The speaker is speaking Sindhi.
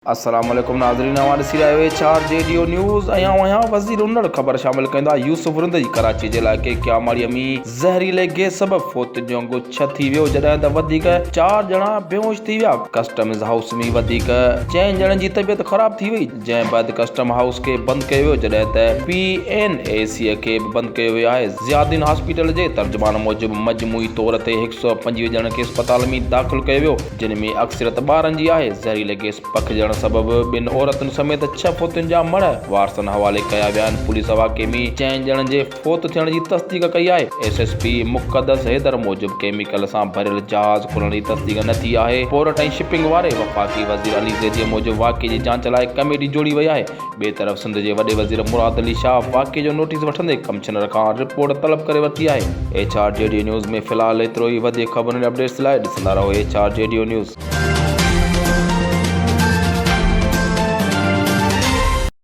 السلام عليڪم ناظرين اوهان ڏسي رهيا آهيو H R G D O news ۽ آئون آهيان وزير انڙ خبر شامل ڪندا يوسف رند جي ڪراچي جي علائقي ڪياماڙي ۾ زهريلي گيس سبب فوتين جو انگ ڇهه ٿي ويو جڏهن ته وڌيڪ چار ڄڻا بيهوش ٿي ويا ڪسٽمز هائوس ۾ وڌيڪ چئن ڄڻن جي طبيعت خراب ٿي وئي جنهن بعد ڪسٽم هائوس کي بند ڪيو ويو جڏهن ته پي اين اي سي کي به بند ڪيو ويو آهي ضياء الدين هاسپيٽل جي ترجمان موجب مجموعي طور تي 125 ڄڻن کي اسپتال ۾ داخل ڪيو ويو جن ۾ اڪثريت ٻارن جي آهي، زهريلي گئس پکڙجڻ سبب ٻن عورتن سميت ڇهه فوتين جا مڙهه وارثن حوالي ڪيا ويا آهن، پوليس واقعي ۾ چئن ڄڻن جي فوت ٿيڻ جي تصديق ڪئي آهي، S S P Muqaddas Haider موجب ڪيميڪل سان ڀريل جهاز کلڻ جي تصديق نه ٿي آهي، پورٽ ۽ شپنگ واري وفاقي وزير علي زيدي موجب واقعي جي جاچ لاء ڪميٽي جوڙي وئي آهي، ٻئي طرف سنڌ جي وڏي وزير مراد علي شاهه واقعي جو نوٽيس وٺندي ڪمشنر کان رپورٽ طلب ڪري ورتي آهي. H R G D news ۾ في الحال ايترو ئي وڌيڪ خبرن ۽ اپڊيٽس لاء ڏسندا رهو H R G D news.